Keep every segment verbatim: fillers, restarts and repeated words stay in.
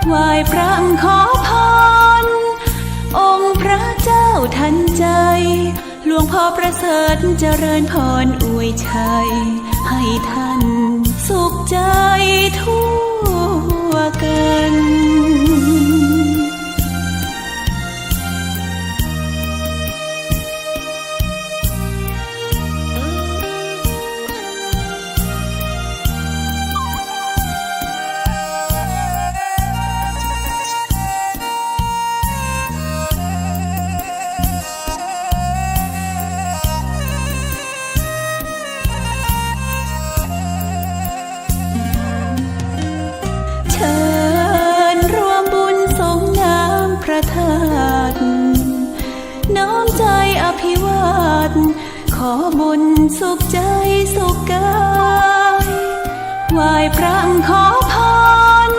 ไหว้พระขอพร องค์พระเจ้าทันใจ หลวงพ่อประเสริฐเจริญพรอวยชัย ให้ท่านสุขใจทั่วกัน เชิญร่วมบุญสรงน้ำพระธาตุ น้อมใจอภิวาท ขอบุญสุขใจสุขกาย ไหว้พระขอพร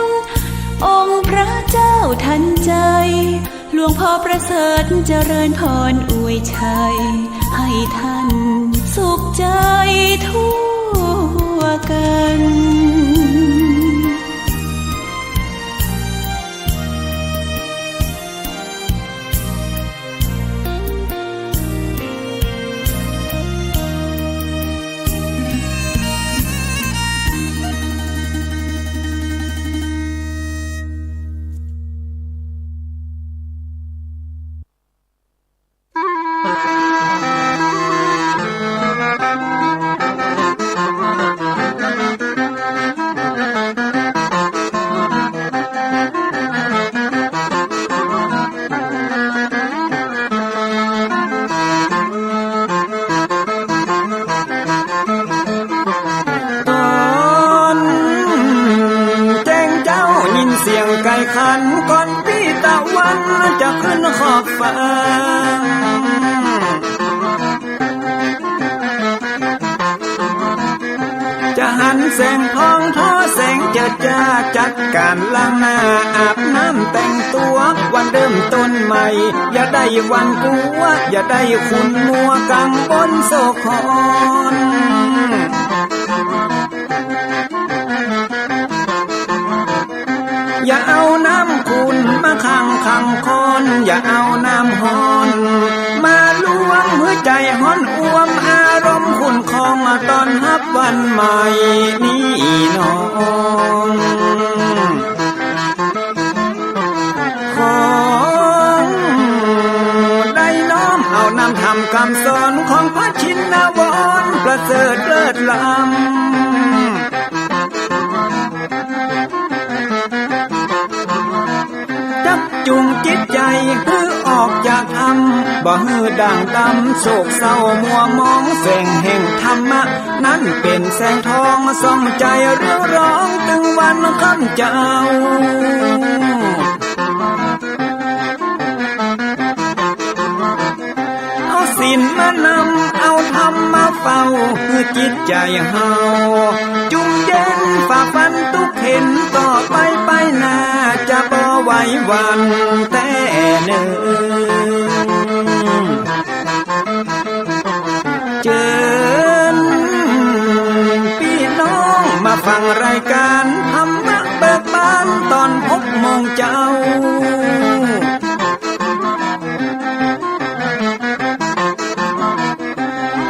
องค์พระเจ้าทันใจ หลวงพ่อประเสริฐเจริญพรอวยชัย ให้ท่านสุขใจทั่วกันต๋อนแจ้งเจ๊ายินเสียงไก่ขัน ก่อนปี้ตะวันจะขึ้นขอบฟ้า จะหันแสงทองทอแสงเจิดจ้า จัดก๋านล้างหน้าอาบน้ำแต่งตั๋ว วันเริ่มต้นใหม่ อย่าได้หวั่นกั๋ว อย่าได้ขุ่นมัวกังวลโศกหอน อย่าเอาน้ำขุ่นมาขังขังคอน อย่าเอาน้ำฮ้อนมาลวง หื้อใจ๋ฮ้อนอ่วม อารมณ์ขุ่นคอง ต้อนฮับวันใหม่นี้น้อง ขอได้น้อมเอานำธรรมกำสอน ของพระชินวรประเสริฐเลิศล้ำ จักจุงจิตใจ๋หื้อออกจากธรรม บ่หื้อด่างดำโศกเศร้ามัวหมอง แสงแห่งธรรมะนั้นเป๋นแสงทอง ส่องใจ๋เรืองรอง ตึงวันค่ำเจ๊า เอาศีลมานำ เอาธรรมมาเฝ้า หื้อจิตใจ๋เฮาจุ่มเย็น ฝ่าฟันตุ๊กเข็ญ ต่อไปไปหน้า จะบ่ไหวหวั่นแต๊เนิ่น เจิญปี้น้องมาฟังรายก๋านธรรมะเบิกบาน ต๋อนหกโมงเจ๊า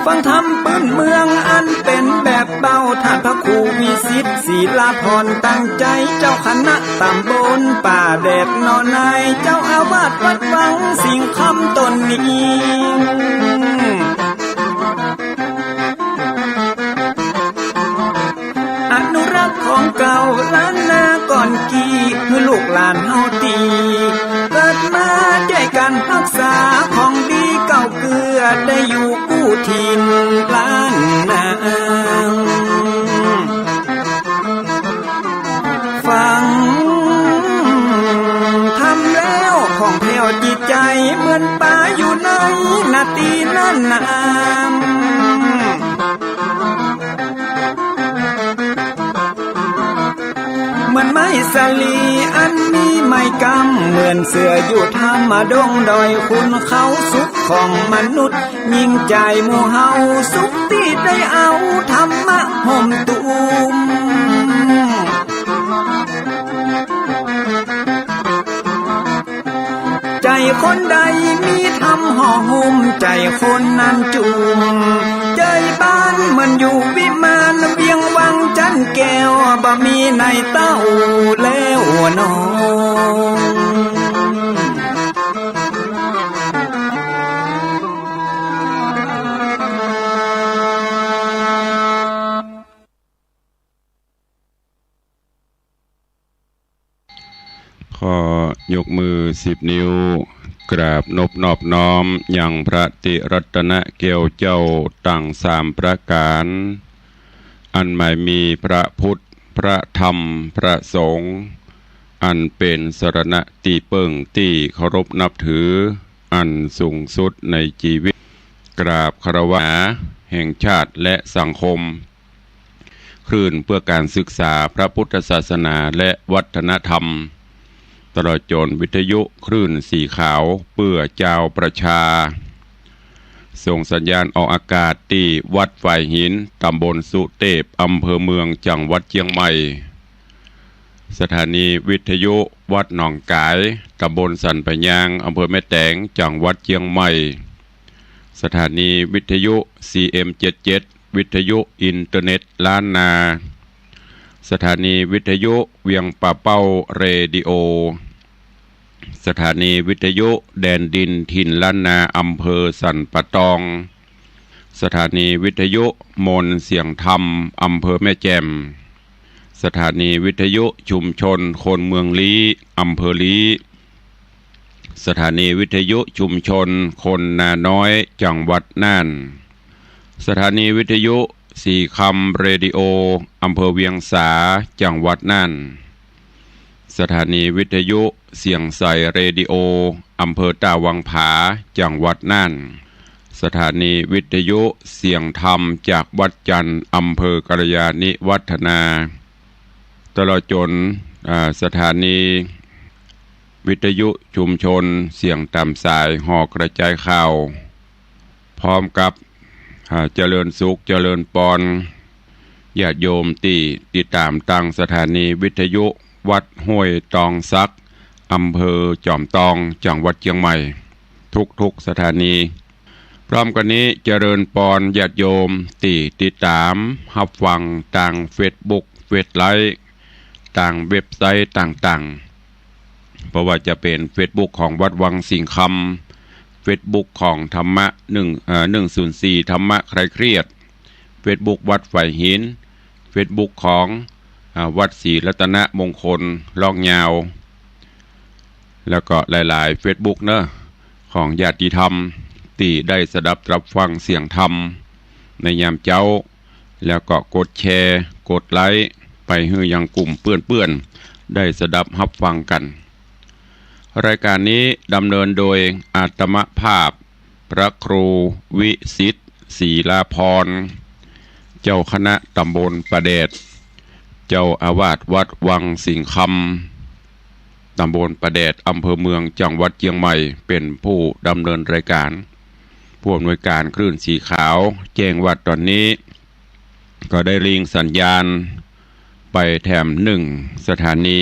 ฟังธรรมปื้นเมืองอันเป๋นแบบเบา ต้านพระครูวิสิทธิ์ ศิลาภรณ์ ตั้งใจ๋ เจ้าคณะต๋ำบลป่าแดดหนอใน เจ้าอาวาสวัดวังสิงห์คำต๋นนี้ อนุรักษ์ของเก่าล้านนาก่อนกี้ หื้อลูกหลานเฮาตี้เกิดมา จ้วยกั๋นฮักษาของดีเก่าเกื้อ ได้อยู่กู้ถิ่นล้านนา ฟังธรรมแล้วผ่องแผ้วจิตใจ๋ เหมือนป๋าอยู่ในนาตี้นั้นนา เหมือนไม้สาลีอันมีไม้กำ เหมือนเสืออยู่ถ้ำดงดอยขุนเขา สุขของมนุษย์ยิ่งใจ๋หมู่เฮา สุขตี้ได้เอาธรรมะห่มตุ้ม คนใดมีธรรมห่อหุ้ม ใจ๋คนนั้นจุ่ม ใจ๋บ้านเหมือนอยู่วิมาน เวียงวังจันแก้ว บ่มีในเต้าแล้วน้อง ขอยกมือสิบนิ้ว กราบนบนอบน้อมยังพระติรัตนแก้วเจ้าตังสามประก๋าน อันหมายมีพระพุทธ พระธรรม พระสงฆ์ อันเป๋นสรณะตี้เปิ้งตี้เคารพนับถือ อันสูงสุดในจีวิต กราบคารวะแห่งชาติและสังคม คลื่นเพื่อการศึกษาพระพุทธศาสนาและวัฒนธรรม ตลอดจ๋นวิทยุคลื่นสีขาวเปื้อจาวประชา ส่งสัญญาณออกอากาศตี้วัดฝายหิน ตำบลสุเตพ อำเภอเมือง จังหวัดเจียงใหม่ สถานีวิทยุวัดหนองก๋าย ตำบลสันป่ายยาง อำเภอแม่แตง จังหวัดเจียงใหม่ สถานีวิทยุ ซีเอ็มเจ็ดเจ็ด วิทยุอินเทอร์เน็ตล้านนา สถานีวิทยุเวียงป่าเป้าเรดิโอ สถานีวิทยุแดนดินถิ่นล้านนา อำเภอสันป่าตอง สถานีวิทยุมนต์เสียงธรรม อำเภอแม่แจ่ม สถานีวิทยุชุมชนคนเมืองลี้ อำเภอลี้ สถานีวิทยุชุมชนคนนาน้อย จังหวัดน่าน สถานีวิทยุสีคำเรดิโอ อำเภอเวียงสา จังหวัดน่าน สถานีวิทยุเสียงใสเรดิโอ อำเภอต้าวังผา จังหวัดน่าน สถานีวิทยุเสียงธรรมจากวัดจันทร์ อำเภอกัลยาณิวัฒนา ตลอดจ๋น อ่า สถานีวิทยุชุมชนเสียงต๋ามสายหอกระจายข่าว พร้อมกับ อ่า เจริญสุขเจริญปอน ญาติโยมตี้ติดต๋ามตางสถานีวิทยุวัดห้วยตองสัก อำเภอจอมตอง จังหวัดเจียงใหม่ ทุกๆ สถานี พร้อมกั๋นนี้เจริญปอนญาติโยมตี้ติดต๋ามฮับฟังตางเฟซบุ๊ก เฟซไลฟ์ ตางเว็บไซต์ต่างๆ บ่ว่าจะเป๋นเฟซบุ๊กของวัดวังสิงห์คำ เฟซบุ๊กของธรรมะหนึ่ง เอ่อ หนึ่งศูนย์สี่ ธรรมะคลายเครียด เฟซบุ๊กวัดฝายหิน เฟซบุ๊กของ อ่า วัดศรีรัตนมงคล ลอกยาว แล้วก็หลายๆ เฟซบุ๊กเนาะ ของญาติธรรมตี้ได้สดับรับฟังเสียงธรรมในยามเจ๊า แล้วก็กดแชร์ กดไลก์ไปหื้อยังกลุ่มเปื้อนๆ ได้สดับฮับฟังกั๋น รายก๋านนี้ดำเนินโดยอาตมภาพ พระครูวิสิทธิ์ ศรีลาภรณ์ เจ้าคณะตำบลป่าแดด เจ้าอาวาสวัดวังสิงห์คำ ตำบลป่าแดด อำเภอเมือง จังหวัดเจียงใหม่ เป๋นผู้ดำเนินรายก๋าน ผู้อำนวยก๋านคลื่นสีขาว แจ้งว่าต๋อนนี้ ก็ได้ลิงก์สัญญาณไปแถมหนึ่งสถานี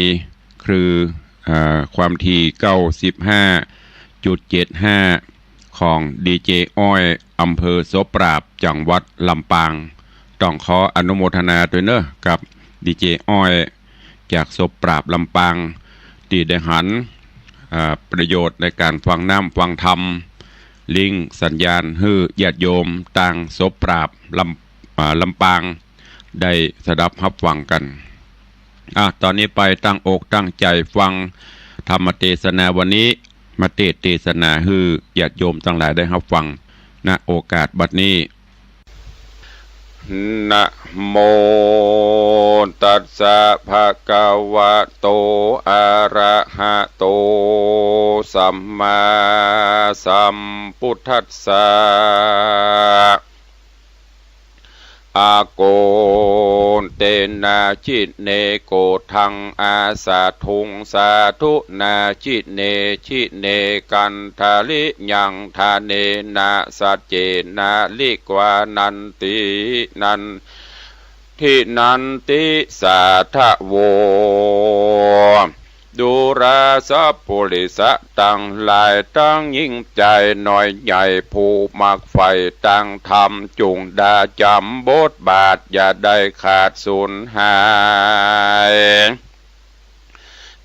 คือ อ่า ความถี่ เก้าสิบห้าจุดเจ็ดห้า ของดีเจอ้อย อำเภอโสปราบ จังหวัดลำปาง ต้องขออนุโมทนาตวยเนาะ กับดีเจอ้อย จากโสปราบ ลำปาง ตี้ได้หัน อ่า ประโยชน์ในก๋านฟังน้ำฟังธรรม ลิงก์สัญญาณหื้อญาติโยมตางโสปราบ ลำ อ่า ลำปาง ได้สดับฮับฟังกั๋น อ่ะ ต๋อนนี้ไปตั้งอกตั้งใจ๋ฟังธรรมเตสนาวันนี้ มาเตสน์เตสนาหื้อญาติโยมตังหลายได้ฮับฟัง ณ โอกาสบัดนี้ นะโมตัสสะ ภะคะวะโต อะระหะโต สัมมาสัมพุทธัสสะ อาโกณเตนะ จิเนโกฏัง อาสาธุง สาธุนา จิเน จิเน กันทะลิยัง ทะเนนะ สัจเจนะ ลิกวานันติ นันทินันติ สาทะโว ดูรา สัพปุริสะตังหลาย ตึงยิ่งใจ๋น้อยใหญ่ ผู้มักใฝ่ตางธรรม จุ่งดาจ๋ำบทบาท อย่าได้ขาดสูญหาย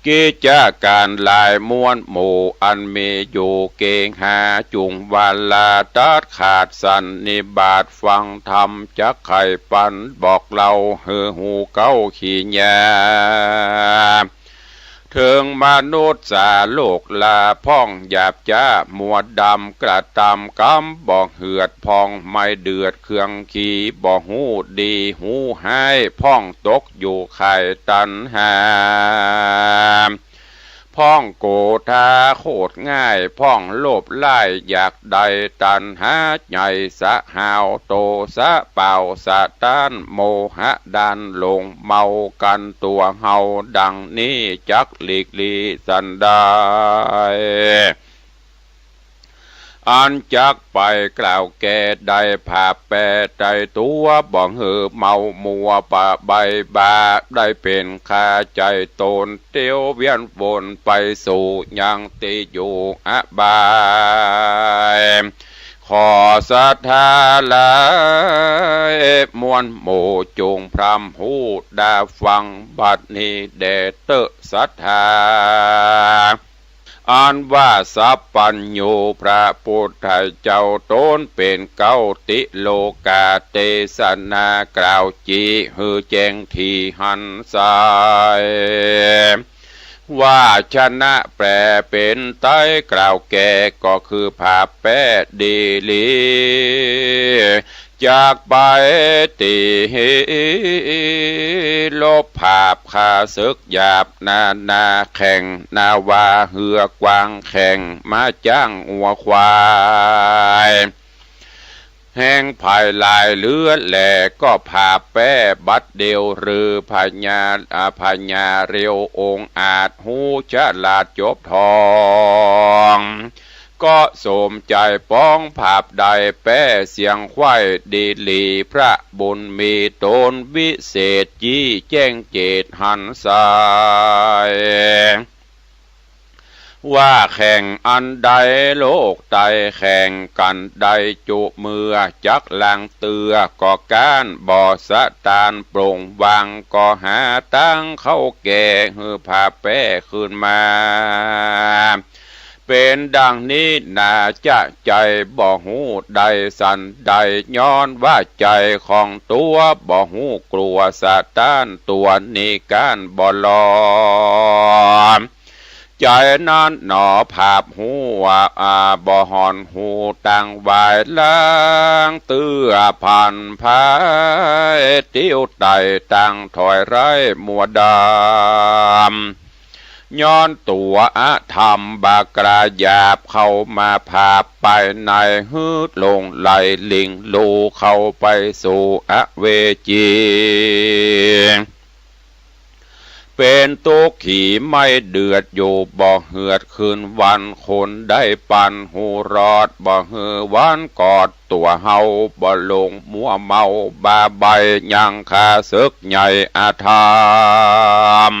กิจก๋านหลายมวลหมู่ อันมีอยู่เกหา จุ่งวาลาตัดขาดสันนิบาต ฟังธรรมจักไขปัน บอกเล่าหื้อฮู้เก๊าขีญา เถิงมนุษย์สาโลกลาพ่อง หยาบจ๊ามัวดำ กระตำกำบ่เหือดพ่อง ไม้เดือดเครื่องขี บ่ฮู้ดีฮู้ฮ้าย พ่องตกอยู่ข่ายตัณหา พ่องโกธาโคตรง่าย พ่องโลภร้ายอยากได้ ตัณหาใหญ่สะห้าว โตสะเป่าสะต้าน โมหะด้านหลง เมากั๋นตั๋วเฮา ดังนี้จักหลีกลี้สันใด อันจักไปกล่าวแก่ ได้ผาบแปรไตตั๋ว บ่หื้อเมามัวปะใบบ่า ได้เป๋นคาใจ๋ต๋น เตียวเวียนวนไปสู่ยังตี้อยู่อบาย ขอศรัทธาหลายมวลหมู่ จุ่งพร่ำฮู้ดาฟัง บัดนี้แด่เต๊อะศรัทธา อันว่าสัพพัญญูพระปุทธเจ้า ต๋นเป๋นเก๊าติโลกา เตสนากล่าวจีหื้อแจ้งถี่หันใส วาชนะแปลเป๋นไตยกล่าวแก่ ก็คือผาบแปรดีหลี จักไปตี้ลบผาบข้าศึกหยาบนานาแข่ง นาวาเฮือกว้างแข่ง ม้าจ๊างงัวควาย แฮงผายหลายเหลือแหล่ ก็ผาบแปรบัดเดียว หรือพญา อ่า พญาเร็วองอาจ ฮู้ฉลาดจบทอง ก็สมใจ๋ปอง ผาบได้แปรเสียงไขว้ดีหลี พระบุญมีต๋นวิเศษ จี้แจ้งเจตหันใส ว่าแข่งอันใดโลกไตแข่งกั๋นได้จุเมื่อ จักลางเตื้อก็ก๊านบ่สะตาน ปลงวางก็หาตางเข้าแก่ หื้อผาบแปรคืนมา เป๋นดังนี้นา จะใจ๋บ่ฮู้ได้สันใด ย้อนว่าใจ๋ของตั๋วบ่ฮู้กลัวสะตาน ตั๋วนี้ก๊านบ่ลอม ใจ๋นั้นหนอผาบฮู้ว่า อ่า บ่หอนฮู้ตังวาย ลางเตื้อผันผาย เตียวไต่ตังถอยไร้มัวดำ ย้อนตั๋วอธรรมบากล้าหยาบ เข้ามาผาบไปใน หื้อหลงไหลหลิงลู่ เข้าไปสู่อเวจี เป๋นตุ๊กขีไม่เดือดอยู่ บ่เหือดคืนวัน คนได้ปันหูรอด บ่หื้อวันกอดตั๋วเฮา บ่หลงมัวเมาบ้าใบ้ ยังข้าศึกใหญ่อธรรม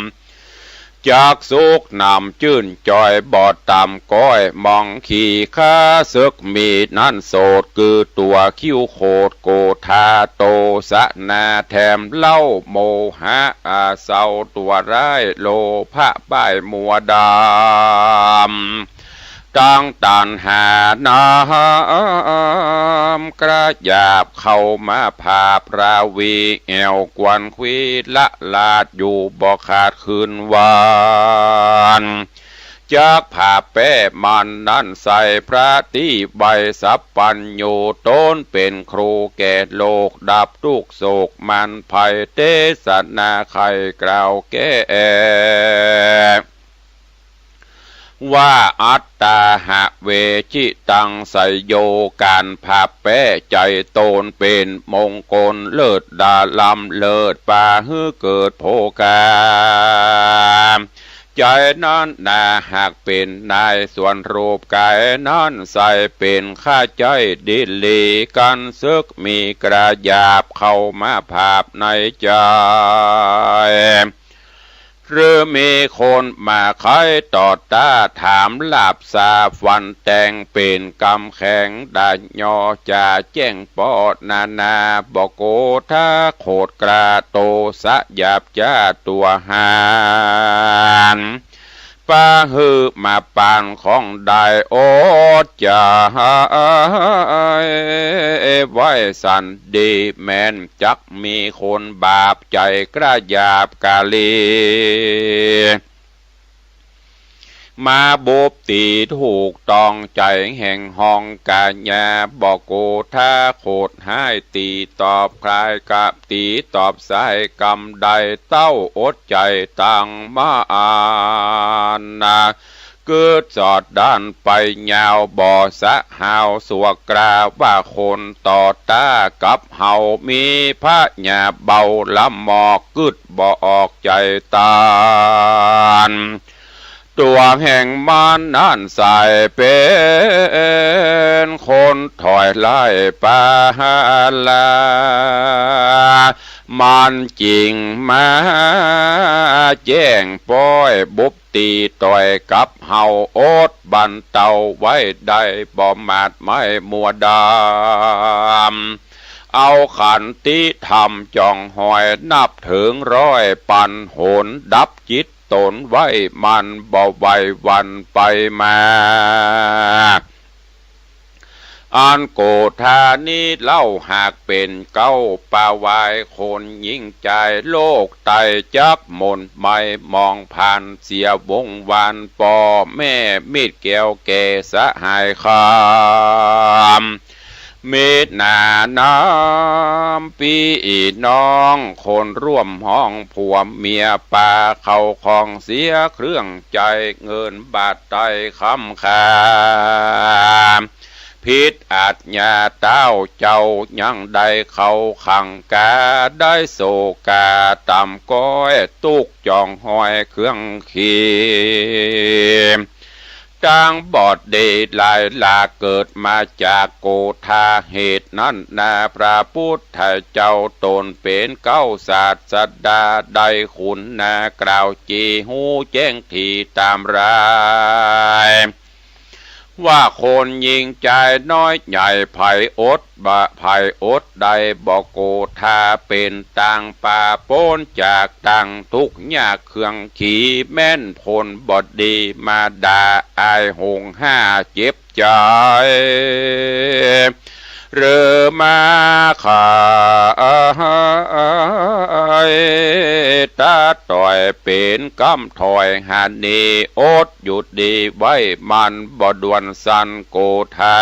จักสุขหนำจื้นจอย บ่ต่ำก้อยมองขี่ ข้าศึกมีนั้นโสด คือตั๋วคิ้วโขดโกธา โตสะนาแถมเล่า โมหะอาเศร้าตั๋วร้าย โลภะป้ายมัวดำ ตังตัณหาน้ำกระหยาบ เข้ามาผาบราวี แอ่วกวันควีละลาดอยู่ บ่ขาดคืนวัน จักผาบแปรมันนั้นใส พระตี้ใบสัพพัญญู ต๋นเป๋นครูแก่โลก ดับทุกข์โศกมันภัย เตสนาไขกล่าวแก่ ว่าอัตตาหะเวจิตังไสโย ก๋านผาบแปรใจ๋ต๋นเป๋นมงคลเลิศดาล้ำเลิศ ปาหื้อเกิดโภคา ใจ๋นั้นนาหากเป๋นนาย ส่วนรูปก๋ายนั้นใส เป๋นข้าใจ๊ดีหลี กั๋นศึกมีกระหยาบ เข้ามาผาบในใจ๋ หรือมีคนมาไขต่อต้า ถามหลาบสาฟันแตง เป๋นกำแข็งดาหยอ จะแจ้งป้อนานา บ่โกธาโขดกล้า โตสะหยาบจ๊าตั๋วหาญ ปาหื้อมาปานของได้ อดจะไว้สันดี แม้นจักมีคนบาปใจ๋กล้าหยาบกาลี มาบุบตี๋ถูกต้องใจ๋แห่งห้องกายา บ่โกธาโขดฮ้าย ตี๋ตอบคลายกับตี๋ตอบสาย กำได้เต้าอดใจ๋ตังมาอานา กึ๊ดสอดด้านไปยาว บ่สะหาวสัวกรา ว่าคนต่อต้ากับเฮา มีพยาเบาละหมอก กึ๊ดบ่ออกใจ๋ตาน ตั๋วแห่งมันนั้นใส่เป๋นคนถอยไล่ปาลา มันจึงมาแจ้งป้อยบุบ ตี๋ต่อยกับเฮา อดบันเตาไว้ได้ บ่หมาดไหม้มัวดำ เอาขันติธรรมจ่องหอย นับเถิงร้อยปันหน ดับจิตตนไว้ มันบ่ไหวหวั่นไปมา อันโกธานี้เล่าหากเป๋นเก๊า ปาวายคนหญิงจาย โลกไตจักหม่นไหม้หมองพานเสียวงวาน ป้อแม่มิตรแก้วแก่สหายคำ มิตรหน้าน้ำปี้น้อง คนร่วมห้องผัวเมีย ปาเข้าของเสียเครื่องใจ๊ เงินบาทไตคำคา ผิดอาจญาเต้าเจ้า ยังได้เข้าขังกา ได้โศกาต่ำก้อย ตุ๊กข์จ่องหอยเครื่องขี ตังบ่ดีหลายหลาก เกิดมาจากโกธา เหตุนั้นนาพระปุทธเจ้า ตนเป๋นเก๊าศาสดา ได้คุณนากล่าวจี๋ ฮู้แจ้งถี่ต๋ามราย ว่าคนหญิงจายน้อยใหญ่ ใผอดบ่ ใผอดได้ บ่โกธา เป๋นตางปาป๊นจากตางตุ๊กข์ยากเครื่องขี แม้นผลบ่ดีมาด่าอาย หงห้าเจ็บใจ๋ หรือมาขายตาต่อย เป๋นกำถอยหาหนี อดอยู่ดีไว้ มันบ่ด่วนสันโกธา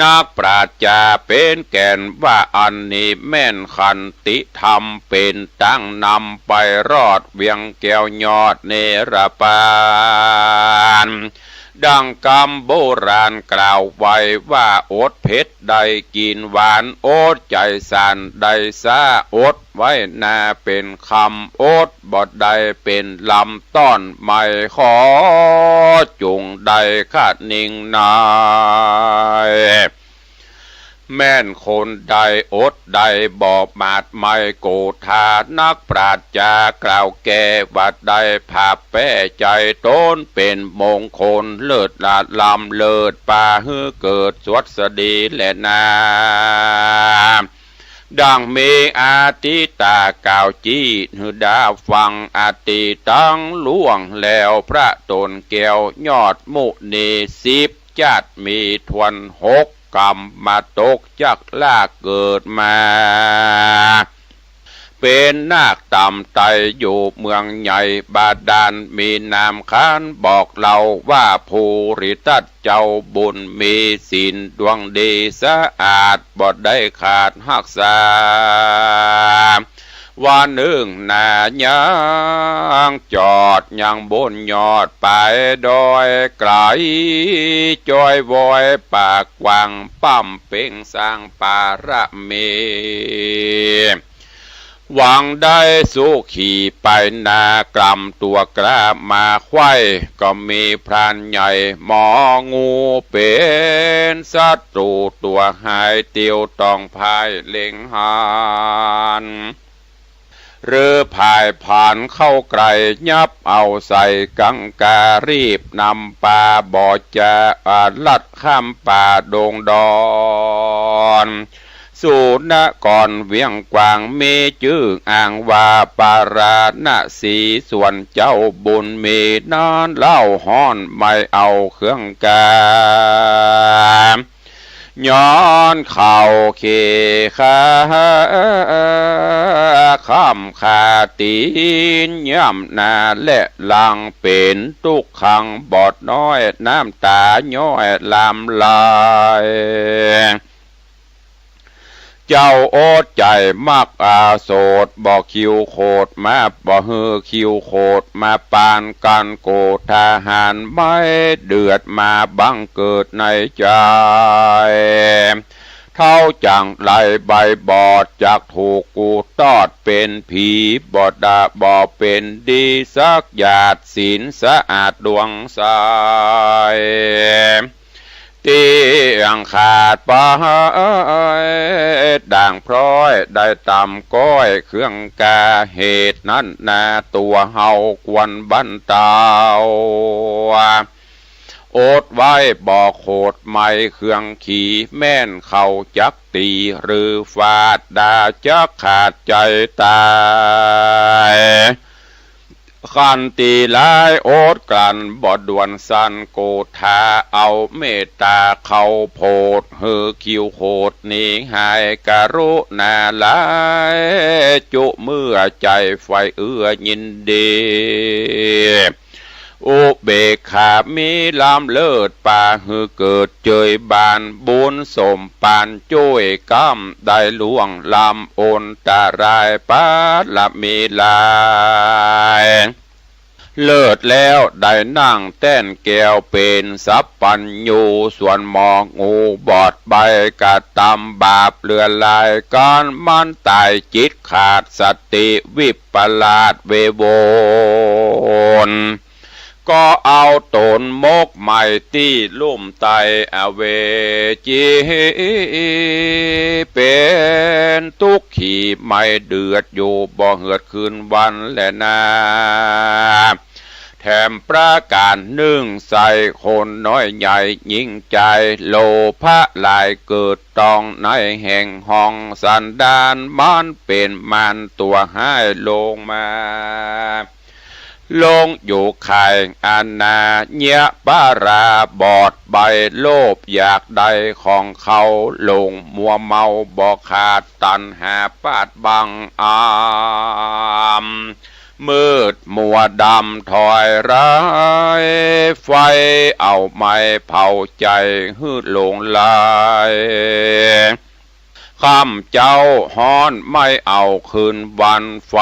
นักปราชญ์จาเป๋นแก่นว่า อันนี้แม่นขันติธรรม เป๋นตางนำไปรอด เวียงแก้วยอดเนรปาน ดังกำโบราณกล่าวไว้ว่า อดเผ็ดได้กิ๋นหวาน อดใจ๋สันได้ซ้า อดไว้นาเป๋นคำ อดบ่ได้เป๋นลำ ต้อนไม้ขอจุ่งได้คะนิงนาย แม่นคนใดอดได้บ่หมาดไหม้ โกธานักปราชญ์จากล่าวแก้ว่า ได้ผาบแป้ใจ๋ต๋นเป๋นมงคล เลิศละล้ำเลิศ ปาหื้อเกิดสวัสดีแลนา ดังมีอทิตากล่าวจี้หื้อดาฟัง อทิตตังล่วงแล้ว พระต๋นแก้วยอดมุนี สิบจ๊าติมีถ้วน หกกรรมมาตกจักลากเกิดมา เป๋นนาคต่ำไต้อยู่เมืองใหญ่บาดาล มีนามขานบอกเล่าว่า ภูริทัตเจ้าบุญมีศีลดวงดีสะอาด บ่ได้ขาดฮักษา วันนึ่งนายังจอดยังบนยอดปายดอยไก๋ จ้อยวอยปากกว้าง ป้ำเป๋งสร้างปารมี หวังได้สุขีไปนา กล่ำตั๋วกล้ามาไขว้ ก็มีพรานใหญ่หมองู เป๋นศัตรูตั๋วฮ้าย เตียวต้องพ่ายเล็งหัน หรือผ่ายผานเข้าใกล้ ยับเอาใส่กังกา รีบนำปา บ่จะอาลัดข้ามป่าดงดอน สู่นครเวียงกวาง มีจื้ออ้างว่าปาราณสี ส่วนเจ้าบุญมีนั้นเล่าฮ้อน ไม่เอาเครื่องกา ย้อนเข้าเขตข้ามขาตีน ย่ำหน้าและหลัง เป๋นตุ๊กขังบอดน้อย น้ำตาย้อยหลั่งไหล เจ้าอดใจ๋มักอาโสด บ่คิวโขดมา บ่หื้อคิวโขดมาปานกั๋น โกทหารไม่เดือดมาบังเกิดในใจ๋ เฒ่าจั่งใดใบบอด จักถูกกูตอดเป๋นผี บ่ดาบ่เป๋นดีสักหยาด ศีลสะอาดดวงใส เตี้ยงขาดไปด่างพร้อย ได้ต่ำก้อยเครื่องกา เหตุนั้นนาตั๋วเฮาควรบรรเตา อดไว้บ่โขดไหม้เครื่องขี แม่นเขาจักตี๋หรือฟาด ดาจักขาดใจ๋ตาย คันตี๋ร้ายอดกลั้นบ่ด่วนสัน โกธาเอาเมตตาเข้าโผด หื้อคิวโขดหนีหาย กรุณาหลายจุเมื่อ ใจ๋ใฝ่เอื้อยินดี อุเบกขามีล้ำเลิศ ปาหื้อเกิดเจยบาน บุญสมปานจ้วยก้ำ ได้ล่วงล้ำอันตราย ปารมีหลายเลิศแล้ว ได้นั่งแต้นแก้วเป๋นสัพพัญญู ส่วนหมองูบอดใบกระตำบาปเหลือหลาย ก๋านมันต๋ายจิตขาดสติวิปลาสเววน ก็เอาต๋นหมกไหม้ตี้ลุ่มไตอเวจี เป๋นตุ๊กขีไม่เดือดอยู่ บ่เหือดคืนวันแลนา แถมประก๋านนึ่งใส่คนน้อยใหญ่ยิ่งใจ๋ โลภะหลายเกิดตองในแห่งห้อง สันดานมันเป๋นมารตั๋วฮ้ายลงมา ลงอยู่ข่ายอนาเยียะปาราบอดใบ โลภอยากได้ของเขา หลงมัวเมาบ่ขาด ตัณหาปาดบังอำ มืดมัวดำถอยร้าย ไฟเอาไหม้เผาใจ๋หื้อหลงไหล ค่ำเจ๊าฮ้อนไม่เอาคืนวัน ไฟ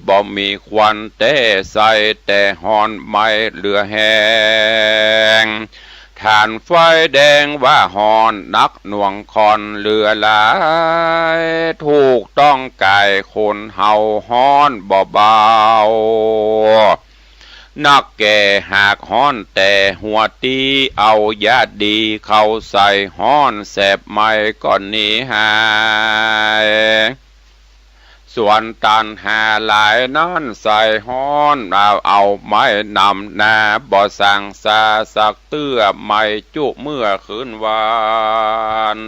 บ่มีควันแต๊ใส่ แต่ฮ้อนไหม้เหลือแฮง ถ่านไฟแดงว่าฮ้อนนักหน่วงข้อนเหลือหลาย ถูกต้องก๋ายคนเฮาฮ้อนบ่เบา นักแก่หากฮ้อนแต่หัวตี้ เอายาดีเข้าใส่ฮ้อนแสบไหม้ก็หนีหาย ส่วนตัณหาหลายนั้นใส่ฮ้อน เอา เอาไหม้นำหน้า บ่สังสาสักเตื้อ ไหม้จุเมื่อคืนวัน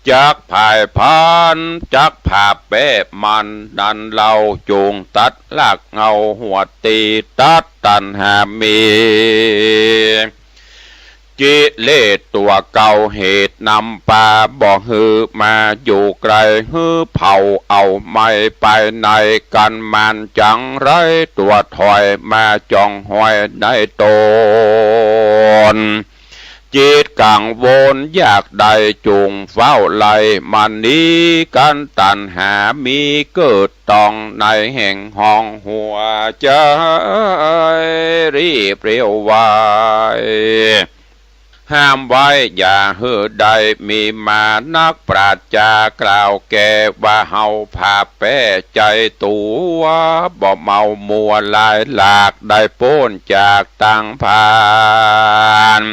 จักผ่ายผาน จักผาบแป๊บมัน นั้นเล่าจุ่งตัดรากเหง้าหัวตี้ ตัดตัณหามี กิเลสตั๋วเก่าเหตุนำปา บ่หื้อมาอยู่ใก้ หื้อเผาเอาไหม้ไปใน กั๋นมันจังไรตั๋วถอยมาจ่องหอยในต๋น จิตกังวลอยากได้จุ่งเฝ้าไล่มันหนีกั๋น ตัณหามีเกิดตองในแห่งห้องหัวใจ๋ รีบเร็วไว ห้ามไว้อย่าหื้อได้มีมา นักปราชญ์กล่าวแก่ว่า เฮาผาบแป๊ใจ๋ตั๋ว บ่เมามัวหลายหลาก ได้ป๊นจากตังผาน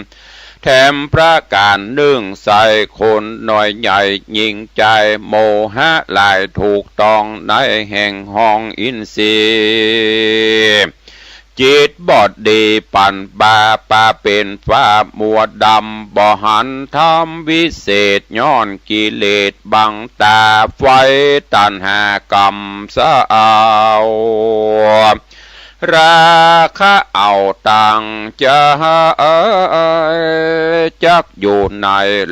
แถมประก๋านนึ่งใส่คนน้อยใหญ่ยิ่งใจ๋ โมหะหลายถูกต้องในแห่งห้องอินทรีย์ จิตบอดดีปั่นบาปาเป๋นฝ้ามัวดำ บ่หันธรรมวิเศษ ย้อนกิเลสบังต๋า ไฟตัณหากำเศร้า ราคะเอาตังใจ๋ จักอยู่ใน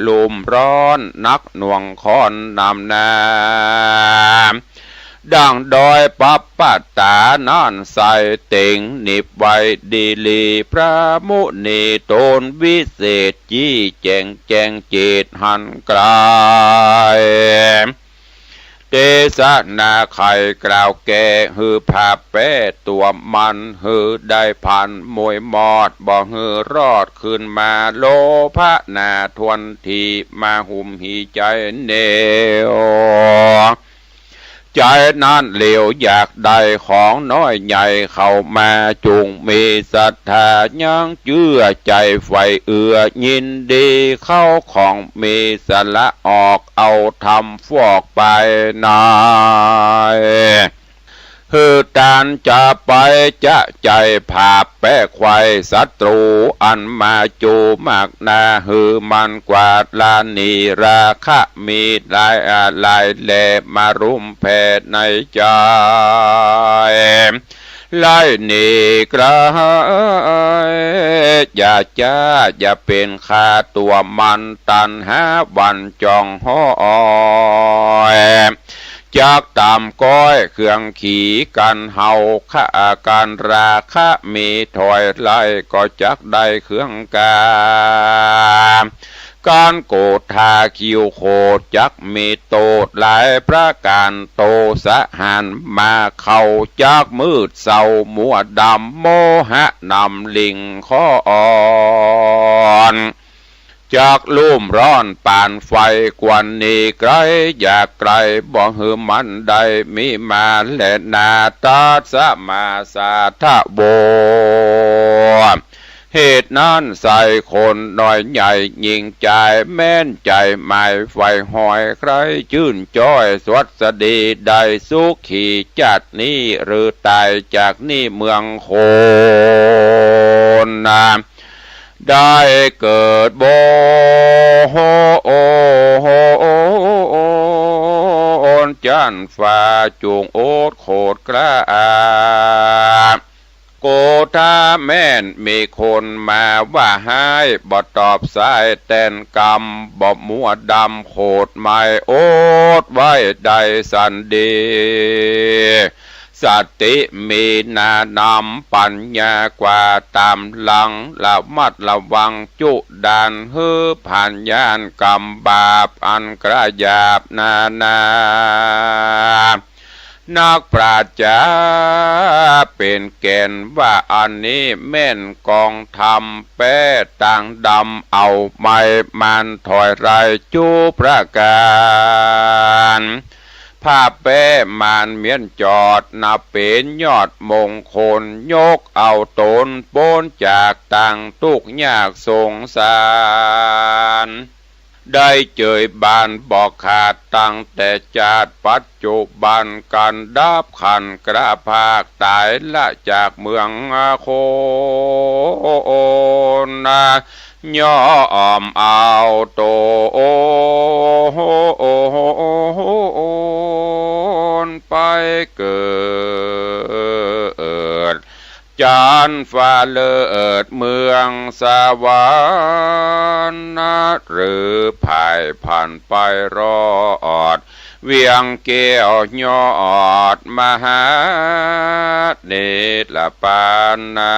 ลุ่มร้อนหนักหน่วงข้อนนำหน้า ดั่งดอยปับปะตานั้นใสเต็งหนิบไว้ดีหลี พระมุนีต๋นวิเศษ จี้แจ๋งแจ้งเจตหันไกล เตสนาไขกล่าวแก้หื้อผาแป้ตั๋วมัน หื้อได้ผันมวยมอด บ่หื้อรอดคืนมา โลภะหนาถ้วนทีมาหุ้มหีใจ๋แน่ว ใจ๋นั้นเหลียวอยากได้ของน้อยใหญ่เข้ามา จุ่งมีศรัทธายังเจื้อใจ๋ใฝ่เอื้อยินดี เข้าของมีสละออกเอาธรรมฟอกไปใน หื้อตานจะไปจะใจ๋ผาแป้ไขว่ศัตรู๋อันมาจูมากหนา หื้อมันกวาดละหนีราคะมีหลายอาหลายแลมารุมแผ่ในใจ๋ ไล่หนีไกล อย่าจ้าอย่าเป๋นข้าตั๋วมัน ตัณหาหวั่นจ้องห้อย จักต๋ามก้อยเครื่องขีกั๋นเฮา ข้ากั๋นราคะมีถอยไล่ ก็จักได้เครื่องกา ก๋านโกธาคิวโขดจักมีโต้ษหลายประก๋าน โตสะหันมาเข้าจักมืดเศร้ามัวดำ โมหะนำลิงข้ออ่อน จักลุ่มร้อนปานไฟ ควรหนีไกลอย่าใก้ บ่หื้อมันได้มีมาแลนา ตัสมาสาทะโว เหตุนั้นใส่คนน้อยใหญ่ยิ่งใจ๋ แม่นใจ๋หมายใฝ่หอย ใคร่จื้นจ้อยสวัสดี ได้สุขีจาตินี้ หรือต๋ายจากนี้เมืองคนนา ได้เกิดบนจั้นฟ้า จุ่งอดโขดกล้า โกธาแม่นมีคนมาว่าฮ้าย บ่ตอบสายแตนกำ บ่มัวดำโขดหมาย อดไว้ได้สันดี สติมีหนานำ ปัญญากว่าต๋ามหลัง ระมัดระวังจุดาน หื้อผ่านญาณกรรมบาปอันกระหยาบนานา นักปราชญ์จ๋าเป๋นแก่นว่า อันนี้แม่นกองธรรมแป๊ ตางดำเอาไม้มานถอยไล่จุประก๋าน ผ้าแป๊มานเมี้ยนจอด นับเป๋นยอดมงคล ยกเอาต๋นป๊นจากตางตุ๊กข์ยากสงสาร ได้เจยบานบ่ขาดตั้งแต่จาติปัจจุบัน กั๋นดับขันธ์กระพากต๋ายละจากเมืองคนนา ย่อมเอาต๋นไปเกิด จันฟ้าเลิศเมืองสวรรค์นะ หรือผ่ายผ่านไปรอด เวียงแก้วยอดมหาเนตรปานนา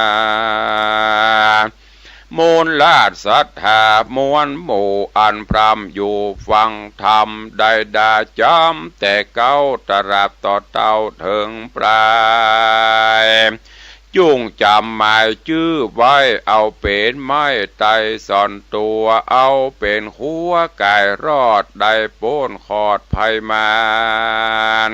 มูลราชศรัทธามวลหมู่อันพร่ำอยู่ฟังธรรม ได้ด่าจ๋ำแต่เก๊าตราบต่อเต้าเถิงปลาย จุ่งจ๋ำหมายจื้อไว้ เอาเป๋นไม้ไตรส่อนตั๋ว เอาเป๋นคั้วก๋ายรอด ได้ป๊นขอดภัยมาร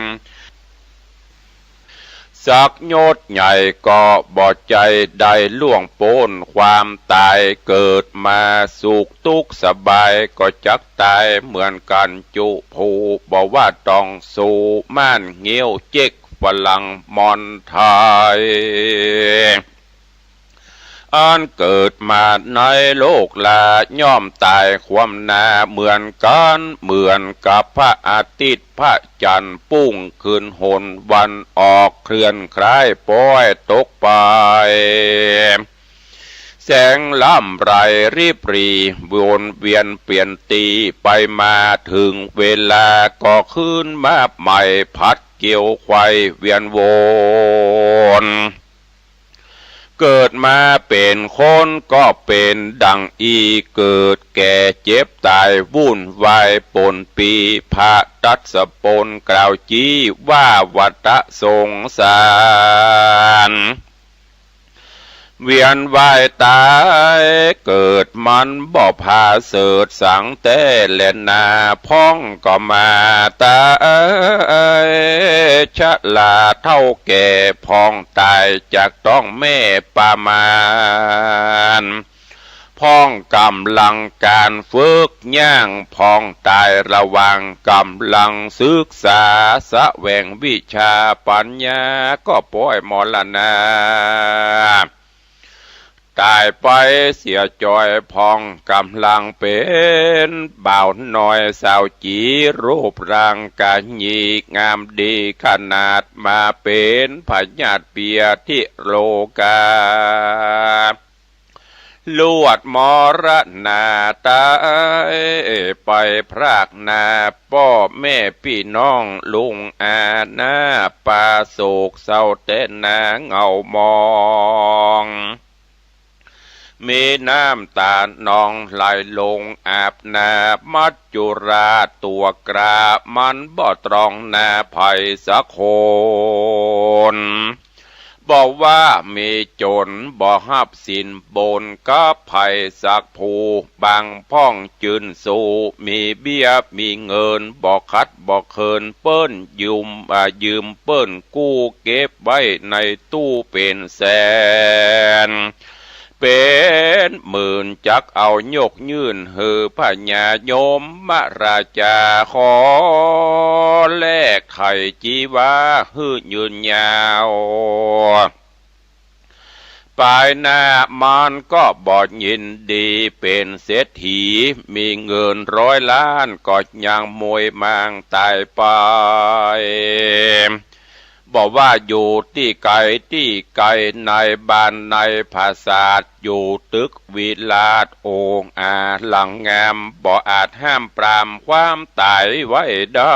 สักยศใหญ่ก็บ่ใจ้ได้ล่วงป๊นความต๋าย เกิดมาสุขตุ๊กสบายก็จักต๋ายเหมือนกั๋นจุผู้ บ่ว่าต้องสู้ม่านเงี้ยวเจ๊กฝรั่งมอนไทย อันเกิดมาในโลกลาย่อมต๋ายคว่ำหน้าเหมือนกั๋น เหมือนกับพระอาทิตย์พระจันทร์ปุ้งขึ้นหนวันออกเคลื่อนคล้ายป๊อยตกไป แสงลำไรริบหรี่วนเวียนเปลี่ยนตี้ไปมา เถิงเวลาก็คืนมาใหม่ผัดเกวียวไขว่เวียนวน เกิดมาเป๋นคนก็เป๋นดั่งอี้ เกิดแก่เจ็บต๋ายวุ่นวายปนปี้ พระทศพลกล่าวจี๊ว่าวัฏสงสาร เวียนว่ายต๋ายเกิดมันบ่ผาเสริฐสังแต๊แลนา พ่องก็มาต๋ายชราเฒ่าแก่ พ่องต๋ายจากต๊องแม่ปามาร พ่องก๋ำลังก๋านฝึกย่าง พ่องต๋ายระหว่างก๋ำลังศึกษา แสวงวิชาปัญญาก็ป๊อยมรณา ต๋ายไปเสียจ้อย พ่องก๋ำลังเป๋นบ่าวน้อยสาวจี๋ รูปร่างกะหยี่งามดีขนาด มาเป๋นพยาธิเปียธิโรคา ลวดมรณาต๋ายไปพรากหน้า ป้อแม่ปี้น้องลุงอาหน้า ปาโศกเศร้าแต๊นาเหงามอง มีน้ำต๋านองไหลลงอาบหน้า มัจจุราชตั๋วกร้า มันบ่ตรองหน้าใผสักคน บ่ว่ามีจ๋นบ่ฮับสินบนกับใผสักผู้ บางพ่องจื้นสู้มีเบี้ยมีเงิน บ่ขัดบ่เขินเปิ้นยืม อ่า ยืมเปิ้นกู้เก็บไว้ในตู้เป๋นแสน เป๋นหมื่น จักเอายกยื่นหื้อพญายมราชา ขอแลกไถ่จีวาหื้อยืนยาว ปายหน้ามันก็บ่ยินดีเป๋นเศรษฐี มีเงินร้อยล้านก็ยังมวยมางต๋ายไป บ่ว่าอยู่ตี้ไก๋ตี้ไก๋ ในบ้านในผาสาท อยู่ตึกวิลาศองอาลังงาม บ่อาจห้ามปรามความต๋ายไว้ได้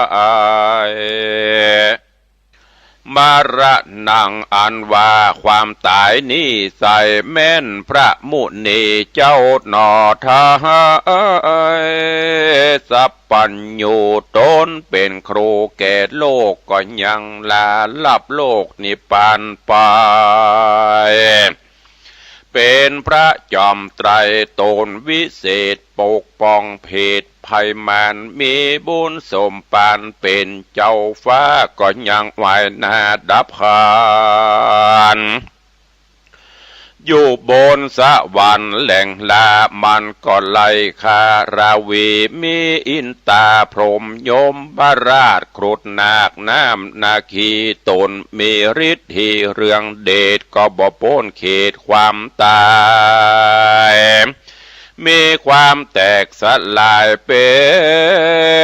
มรณัง อันว่าความต๋ายนี้ใส่แม่นพระมุนีเจ้าหนอไท้ สัพพัญญูต๋นเป๋นครูแก่โลก ก็ยังลาลับโลกนิพพานไป เป๋นพระจอมไตรต๋นวิเศษ ปกป้องเพศภัยมาร มีบุญสมปานเป๋นเจ้าฟ้า ก็ยังไหว้หน้าดับขัน อยู่บนสวรรค์แหล่งลามันก็ไล่ฆ่าราวี มีอินตาพรหมยมราชครุฑนาคน้ำนาคี ต๋นมีฤทธิเรืองเดช ก็บ่ป๊นเขตความต๋าย มีความแตกสลายเป๋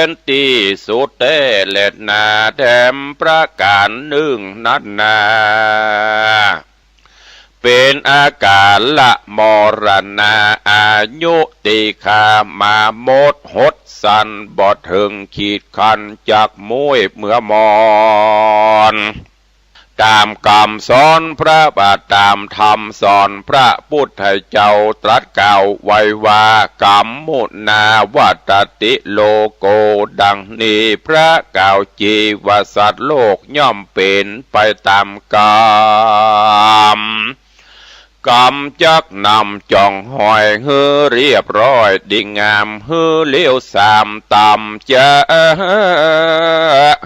นตี้สุดแต๊แลนา แถมประก๋านนึ่งนั้นนา เป๋นอากาละมรณา อายุตี้ข้ามามดหดสั้น บ่เถิงขีดขั้นจักมุ้ยเมื่อมอน ต๋ามกำสอนพระบาท ต๋ามธรรมสอนพระปุทธเจ้า ตรัสกล่าวไว้ว่า กัมมุนาวัตติโลโก ดังนี้พระกล่าวจีว่าสัตว์โลกย่อมเป๋นไปต๋ามกำ กำจักนำจ่องห้อยหื้อเรียบร้อยดีงาม หื้อเลี้ยวสามต่ำจ๊า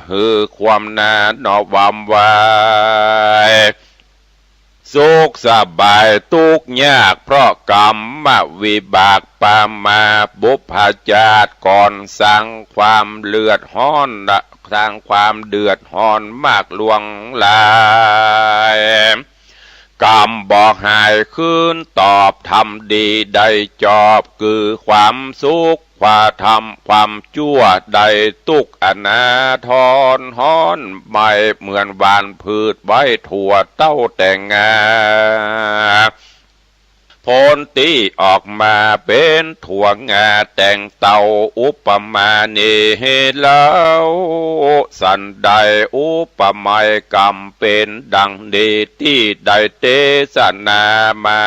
หื้อความหนาหนอวำไว สุขสบายตุ๊กข์ยาก เพราะกรรมวิบากปามา บุพพชาติก่อนสร้างความเดือดฮ้อน สร้างความเดือดฮ้อนมากหลวงหลาย กรรมบ่หายคืนตอบ ทำดีได้จอบ คือความสุข ความทำความจั่วได้ตุ๊กข์อนาทร ฮ้อนไหม้เหมือนหว่านพืชไว้ถั่วเต้าแตงงา ผลตี้ออกมาเป๋นถั่วงาแตงเต้า อุปมานี้เล่า สันใดอุปไมยกรรมเป๋นดังนี้ ตี้ได้เตสนามา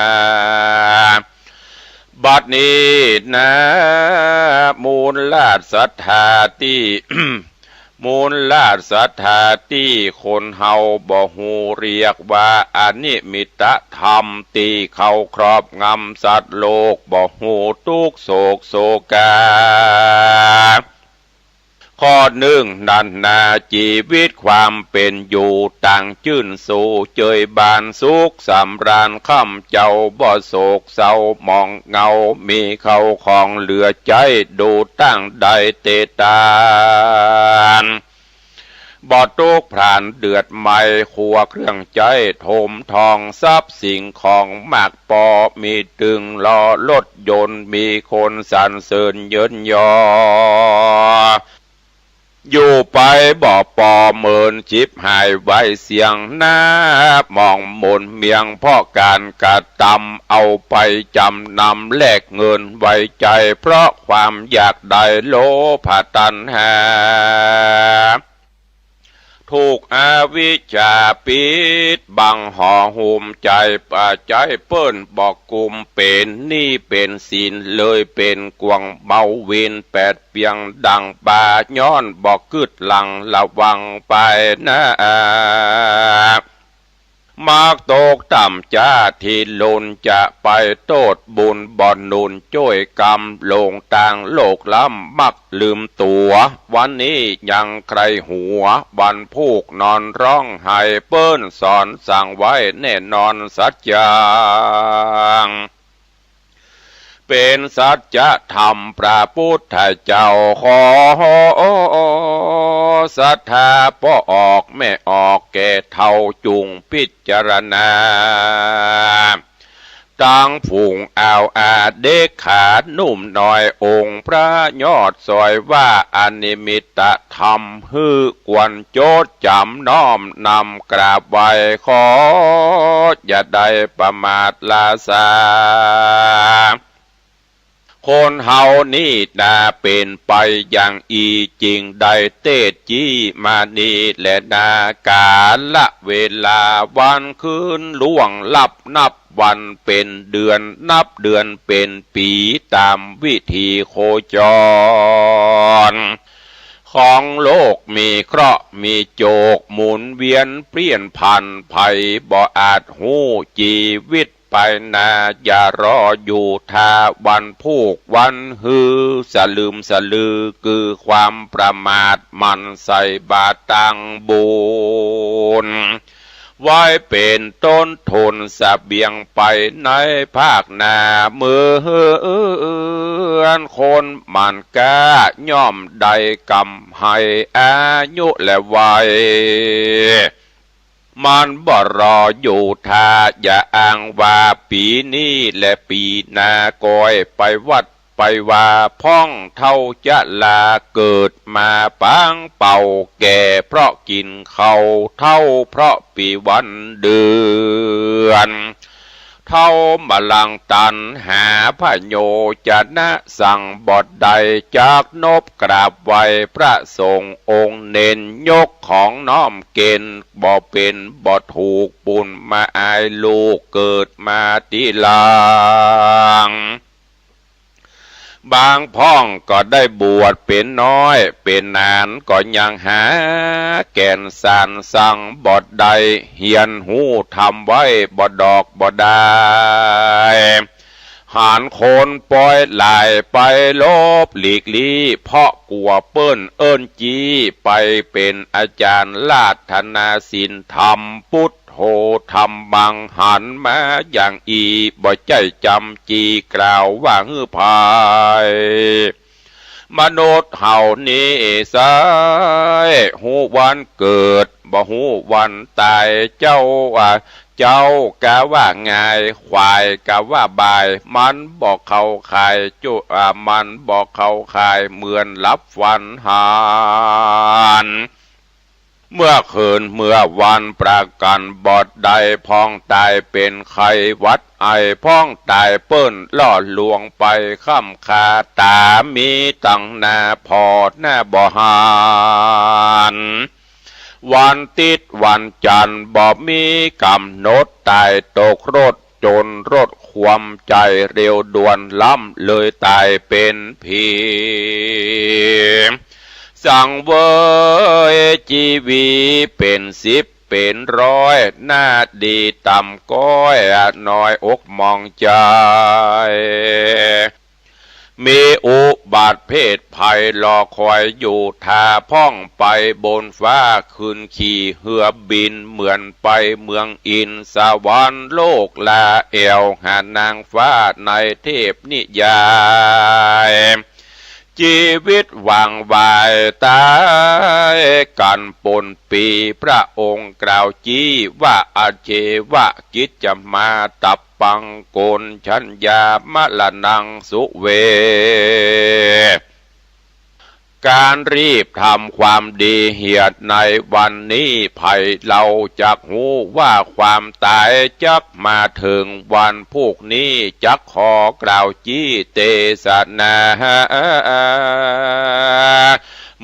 บัดนี้นา มูลราชสัตถาตี้ มูลราชสัตถาตี้คนเฮาบ่ฮู้ เรียกว่าอนิมิตธรรม ตี้เข้าครอบงำสัตว์โลก บ่ฮู้ตุ๊กข์โศกโศกา ข้อนึ่งนั้นนา จีวิตความเป๋นอยู่ ตั้งจื้นสู้เจยบาน สุขสำราญค่ำเจ้า บ่โศกเศร้าหมองเหงา มีเข้าของเหลือใจ๊ ดูตั้งได้เตตาน บ่ตุ๊กข์พร่านเดือดไหม้ ครัวเครื่องใจ๊ถมทอง ทรัพย์สิ่งของมากปอ มีตึงล้อรถยนต์ มีคนสรรเสริญเยินยอ อยู่ไปบ่ปอ เมินฉิบหายไวเสี้ยงนา หมองหมนเมียง เพราะก๋านกระตำ เอาไปจ๋ำนำแลกเงินไว้ใจ๊ เพราะความอยากได้โลภะตัณหา ถูกอวิชชาปิดบังห่อหุ้มใจ๋ ป่าใจ๊เปิ้นบ่กุม เป๋นหนี้เป๋นสิน เลยเป๋นกวางเบา เวรแปดเปียงดั่งปลา ย้อนบ่กึ๊ดหลั่งระวังไปนา มักตกต่ำจ๊า ตี้หลุนจะไปโต้ษบุญ บ่หนุนจ้วยกรรม หลงตางโลกล้ำ มักลืมตั๋ว วันนี้ยังใคร่หัว วันพูกนอนฮ้องไห้ เปิ้นสอนสั่งไว้แน่นอนสัจจัง เป๋นสัจธรรมพระพุทธเจ้า ขอศรัทธาป้อออกแม่ออก แก่เฒ่าจุ่งพิจารณา ตังฝูงอ่าวอาเด็กขาหนุ่มน้อย องค์พระยอดสอยว่า อนิมิตธรรมหื้อควรจดจ๋ำ น้อมนำกราบไหว้ ขออย่าได้ประมาทลาซา คนเฮานี้นา เป๋นไปอย่างอี้ จึงได้เตสน์จี้มานี้แลนา ก๋าละเวลาวันคืนล่วงลับ นับวันเป๋นเดือน นับเดือนเป๋นปี๋ ต๋ามวิถีโคจรของโลก มีเคราะห์มีโจก หมุนเวียนเปลี่ยนผัน ใผบ่อาจฮู้จีวิต ไปนา อย่ารออยู่ถ้าวันพูกวันหื้อ สลึมสลือคือความประมาท หมั่นใส่บาตรตังบุญ ไว้เป๋นต้นทุนเสบียงไปในภาคหน้า เหมือนคนหมั่นกล้า ย่อมได้กำไรอายุและวัย มันบ่รออยู่ถ้า อย่าอ้างว่าปี๋นี้และปี๋หน้า ก้อยไปวัดไปวา พ่องเฒ่าจะลา เกิดมาปางเป่า แก่เพราะกิ๋นข้าว เฒ่าเพราะปี๋วันเดือน เฒ่ามาลังตัณหา พโยชนะสั่งบ่ได้ จักนบกราบไหว้พระสงฆ์องค์เณร ยกของน้อมเก๋ณฑ์ บ่เป๋นบ่ถูก บุญมาอายลูกเกิดมาตี้หลัง ปางพ่องก็ได้บวชเป๋นน้อยเป๋นหนาน ก็ยังหาแก่นสารสังบ่ได้ เฮียนฮู้ธรรมไว้บ่ดอกบ่ดาย หันคนปอยหลายไปหลบหลีกลี้ เพราะกั๋วเปิ้นเอิ้นจี้ไปเป๋นอาจ๋ารย์ ราธนาศีลธรรม ปุทโธธัมมัง หันมาอย่างอี้ บ่ใจ้จ๋ำจี้กล่าวว่าหื้อไพร่ มนุษย์เฮานี้ไส้ ฮู้วันเกิด บ่ฮู้วันต๋าย เจ้า อ่า เจ้ากะว่าง่าย ขวายกะว่าบ่าย มันบ่เข้าข่ายจุ อ่า มันบ่เข้าข่าย เหมือนหลับฝันหัน เมื่อคืนเมื่อวันประกั๋นบ่ได้ พ่องต๋ายเป๋นไข้หวัดไอ พ่องต๋ายเปิ้นล่อลวงไป ค่ำคาต๋ามีตังหน้าผ่อหน้าบ่หัน วันติ๊ดวันจันทร์บ่มีก๋ำหนด ต๋ายตกรถ จ๋นรถคว่ำ ใจ๋เร็วด่วน ล้ำเลยต๋ายเป๋นผี สังเวยจีวีเป๋นสิบเป๋นร้อย หน้าดีต่ำก้อย น้อยอกหมองใจ๋ มีอุบัติเพศภัยรอคอยอยู่ ถ้าพ่องไปบนฟ้า ขึ้นขี่เฮือบิน เหมือนไปเมืองอิน สวรรค์โลกลาแอ่ว หานางฟ้าในเทพนิยาย จีวิตหว่างไวต๋ายกั๋นปนปี้ พระองค์กล่าวจี้ว่า อาเชวะกิจจมาตัปปัง โกณฑัญญา มรณังสุเว ก๋านรีบทำความดีเหียดในวันนี้ ใผเล่าจักฮู้ว่าความต๋ายจักมาเถิงวันพูกนี้ จักขอกล่าวจี้เตสนา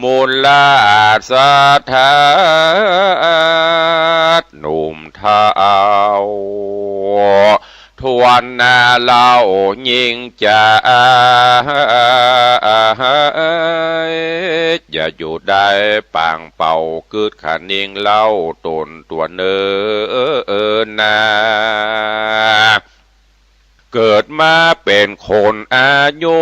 มูลราชธาตุหนุ่มเฒ่า ทวนหน้าเล่ายิ่งจะ อย่าอยู่ได้ปางเป่า กึ๊ดคะนิงเล่าต๋นตั๋วเนินนา เกิดมาเป๋นคนอายุ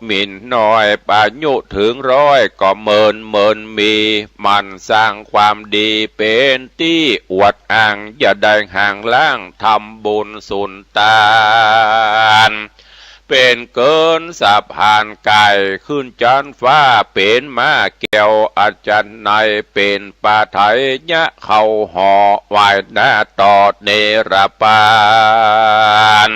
หมิ่นน้อย อายุเถิงร้อยก็เมินเมินมี หมั่นสร้างความดีเป๋นตี้อวดอ้าง อย่าได้ห่างล้างทำบุญสุนตาน เป๋นเกินสะพานก๋ายขึ้นจั๊นฟ้า เป๋นม้าแก้วอัศนัย เป๋นปาไถยะเข้าหอ ไหว้หน้าต่อเนรปาน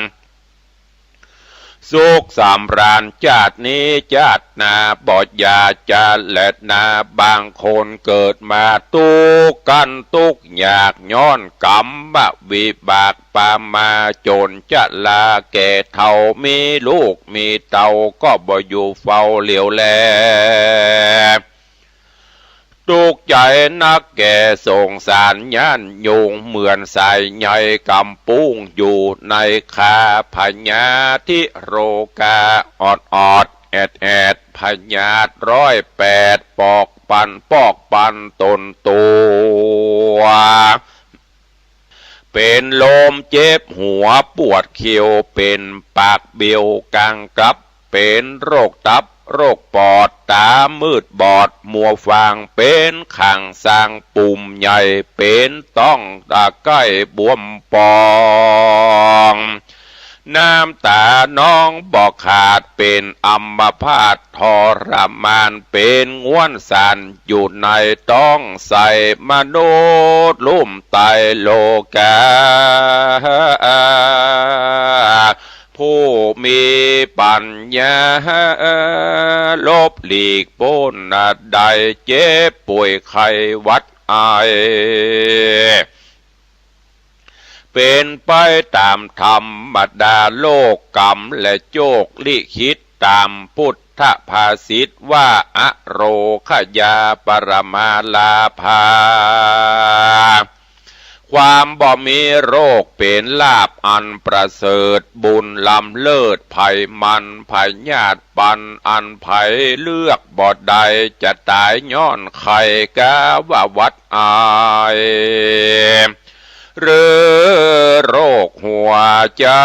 สุขสำราญจาตินี้จาติหน้า บ่อย่าจะแลดนา บางคนเกิดมาตุ๊กข์กั๋นตุ๊กข์ยาก ย้อนกรรมวิบากปามา จ๋นจะลาแก่เฒ่า มีลูกมีเต้าก็บ่อยู่เฝ้าเหลียวแล ตุ๊กข์ใจ๋นักแก่สงสารญาติโยม เหมือนสายใยกำปุ้งอยู่ในคา พยาธิโรคาออดๆ แอดๆ พยาธิร้อยแปด ปอกปันปอกปันตนตั๋ว เป๋นลมเจ็บหัวปวดเขี้ยว เป๋นปากเบี้ยวกางกลับ เป๋นโรคตับโรคปอด ต๋ามืดบอดมัวฟาง เป๋นข้างซ้างปุ่มใหญ่ เป๋นต๊องตะไคร่บวมป่อง น้ำต๋านองบ่ขาด เป๋นอัมพาตทรมาน เป๋นง้วนสานอยู่ในต๊อง ใส่มนุษย์ลุ่มต๋ายโลกา ผู้มีปัญญา หลบหลีกป๊นได้เจ็บป่วยไข้หวัดไอ เป๋นไปต๋ามธรรมดาโลกกรรมและโจคลิขิต ต๋ามพุทธภาษิตว่า อโรคยาปรมาลาภา ความบ่มีโรคเป๋นลาภอันประเสริฐ บุญล้ำเลิศไผมัน พยาธิปันอันไผเลือกบ่ได้ จะต๋ายย้อนไข้ กาว่าหวัดอาย หรือโรคหัวใจ๋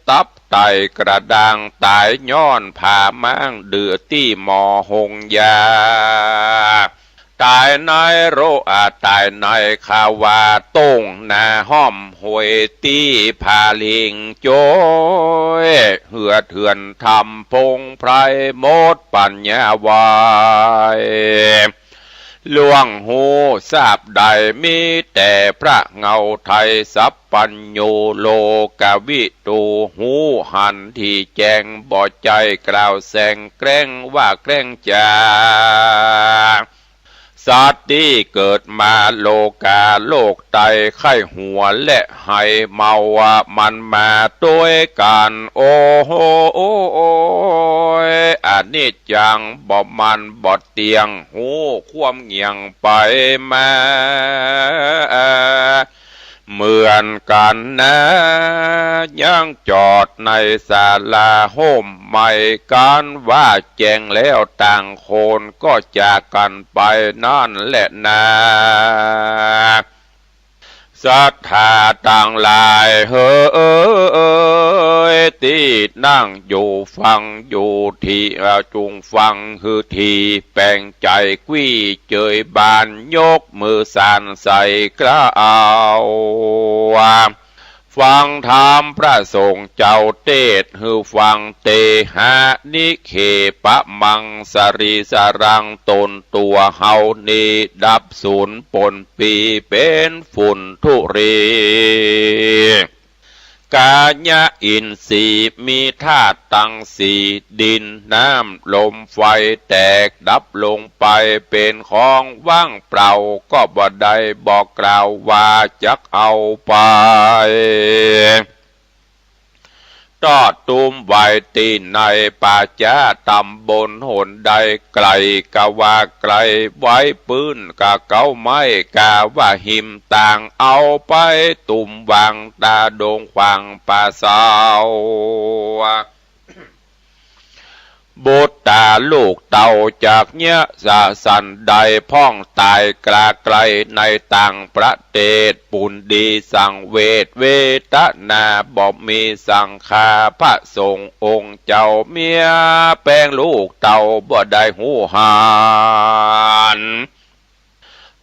ตับไตกระด้าง ต๋ายย้อนผ่าม้าง ดื้อตี้หมอโฮงยา ต๋ายในโรค อ่า ต๋ายในคาวา ต้งหน้าห้อมห้วย ตี้ผาลิงโจ๊ย เหือดเถื่อนทำพงไพร หมดปั๋ญญาไหว ล่วงฮู้ทราบได้ มีแต่พระเหง้าไทย สัพพัญญูโลกวิทู ฮู้หันตี้แจ้ง บ่ใจ้กล่าวแสง แกล้งว่าแกล้งจ๋า สัตว์ตี้เกิดมาโลก๋า โรคไต ไข้หัวและไฮเมา มันมาตวยกั๋น โอ้โห อนิจจัง บ่มั่นบ่เตี้ยง ฮู้ความเหงี่ยงไปมา เหมือนกั๋นนา ยังจอดในศาลาฮ่มไหม้ ก๋านว่าแจ้งแล้วต่างคน ก็จากกั๋นไปนั้นแหละนา ศรัทธาตังหลายเหย ตี้นั่งอยู่ฟังอยู่ตี้ อ่า จุ่งฟังหื้อตี้ แป๋งใจ๋กวี้เจยบาน ยกมือสานใส่เกล้า ฟังธรรมพระสงฆ์เจ้าเตสน์หื้อฟัง เตหะนิเคปะมัง สะรีสะรัง ต๋นตั๋วเฮานี้ ดับสูญปนปี้เป๋นฝุ่นธุลี กายะอินทรีย์มีธาตุตังสี่ ดิน น้ำ ลม ไฟ แตกดับลงไป เป๋นของว่างเปล่า ก็บ่ได้บอกกล่าวว่าจักเอาไป ตอดตุ้มไว้ตี้ในป่าจ๊า ต๋ำบลหนใด ไก๋กาว่าไก๋ ไว้ปื้นกาเก๊าไม้ กาว่าหิมต่าง เอาไปตุ้มวางต๋าดงขวางป่าเซา บุตรต๋าลูกเต้าจักเยียะสะสันใด พ่องต๋ายกล้าไก๋ในต่างประเตส ปูนดีสังเวชเวทนา บ่มีสังฆาพระสงฆ์องค์เจ้า เมียแป้งลูกเต้าบ่ได้ฮู้หัน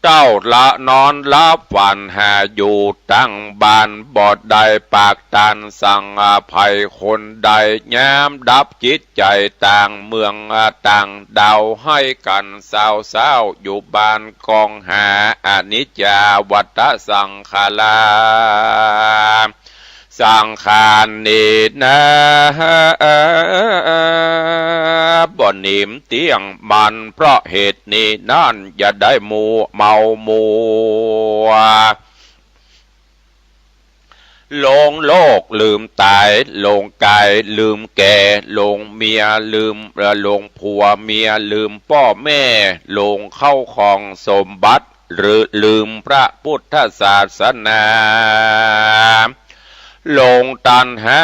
เต้าละนอนหลับฝันหาอยู่ตังบ้าน บ่ได้ปากตานสั่งอภัยคนใด ยามดับจิตใจ๋ต่างเมืองต่างดาว ไห้กั๋นเศร้าๆ อยู่บ้านกองหา อนิจจาวัฏฏะสังขารา สังขารนี้นา บ่นิ่มเตี้ยงมั่น เพราะเหตุนี้นั้น อย่าได้มัวเมามัว หลงโลกลืมต๋าย หลงก๋ายลืมแก่ หลงเมียลืม เอ่อ หลงผัวเมียลืมป้อแม่ หลงเข้าของสมบัติ หรือลืมพระพุทธศาสนา หลงตัณหา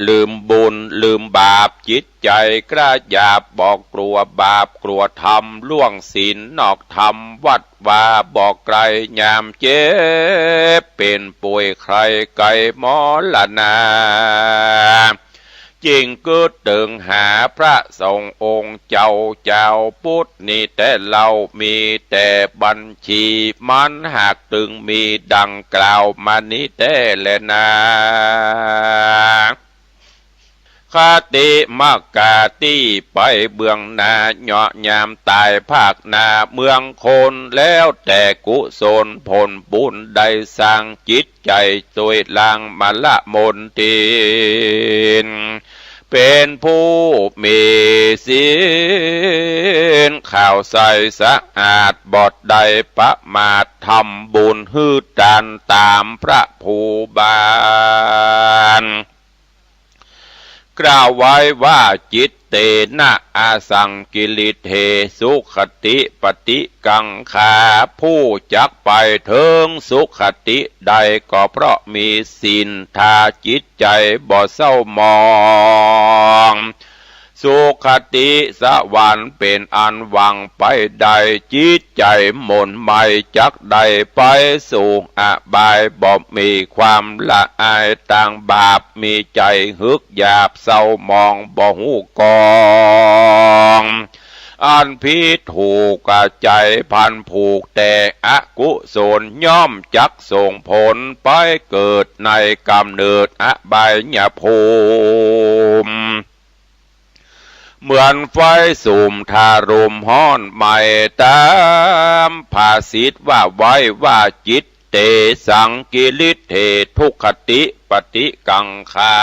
ลืมบุญ ลืมบาป จิตใจ๋กล้าหยาบ บ่กลัวบาปกลัวธรรม ล่วงศีลนอกธรรม วัดวาบ่ไก๋ ยามเจ็บเป๋นป่วยไข้ใก้มรณา จึงกึ๊ดเติงหาพระสงฆ์องค์เจ้า เจ้าพุทธนี้แต๊เล่า มีแต่บัญชีมันหากตึงมีดังกล่าวมานี้แต๊แลนา คติมกาตี้ไปเบื้องหน้า เยาะยามต๋ายภาคหน้าเมืองคน แล้วแต่กุศลผลบุญได้สร้าง จิตใจ๋สวยล้างมลมลทิน เป๋นผู้มีศีลขาวใสสะอาด บ่ได้ประมาท ทำบุญหื้อตานต๋ามพระภูบาล เ กล่าวไว้ว่า จิตเตนะ อสังกิริเท สุขติปฏิกังขา ผู้จักไปเถิงสุขติได้ก็เพราะมีศีล ถ้าจิตใจ๋บ่เศร้าหมอง สุขติสวรรค์เป๋นอันหวังไปได้ จิตใจ๋หม่นไหม้จักได้ไปสู่อบาย บ่มีความละอายตางบาป มีใจ๋หึกหยาบเศร้าหมองบ่ฮู้กอง อันผิดถูก ใจ๋พันผูกแต่อกุศล ย่อมจักส่งผลไปเกิดในก๋ำเนิดอบายภูมิ เหมือนไฟสุมถ้าลมฮ้อนไหม้ ต๋ามภาษิตว่าไว้ว่า จิตเตสังกิริเท ทุกขติปฏิกังขา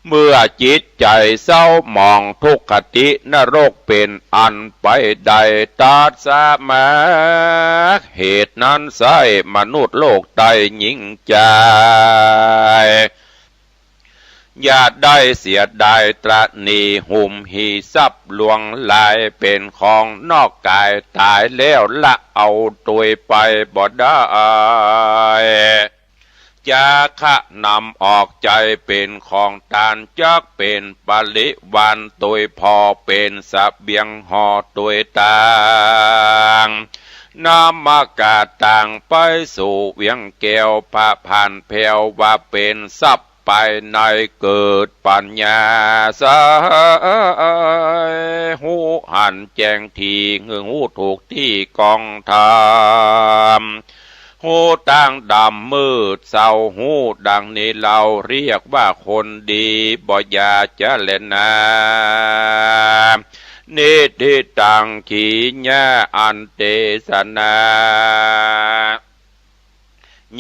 เมื่อจิตใจ๋เศร้าหมอง ทุกขตินรกเป๋นอันไปได้ ตัสมา เหตุนั้นไส้มนุษย์โลกได้หยิ่งใจ๋ อย่าได้เสียดายตระหนี่ หุมหีทรัพย์หลวงหลาย เป๋นของนอกก๋าย ต๋ายแล้วละเอาตวยไปบ่ได้ จาคะนำออกใจ๋ เป๋นของตาน จักเป๋นปริวารตวยผ่อ เป๋นเสบียงห่อตวยตาง นำมากาตางไปสู่เวียงแก้ว พระพานแผ้วว่าเป๋นทรัพย์ ภายในเกิดปัญญาใส ฮู้หันแจ้งตี้ คือฮู้ถูกตี้กองธรรม ฮู้ตางดำมืดเศร้า ฮู้ดังนี้เล่า เรียกว่าคนดี บ่อย่าจะแลนา นิทธิตัง ขีญา อันเตสนา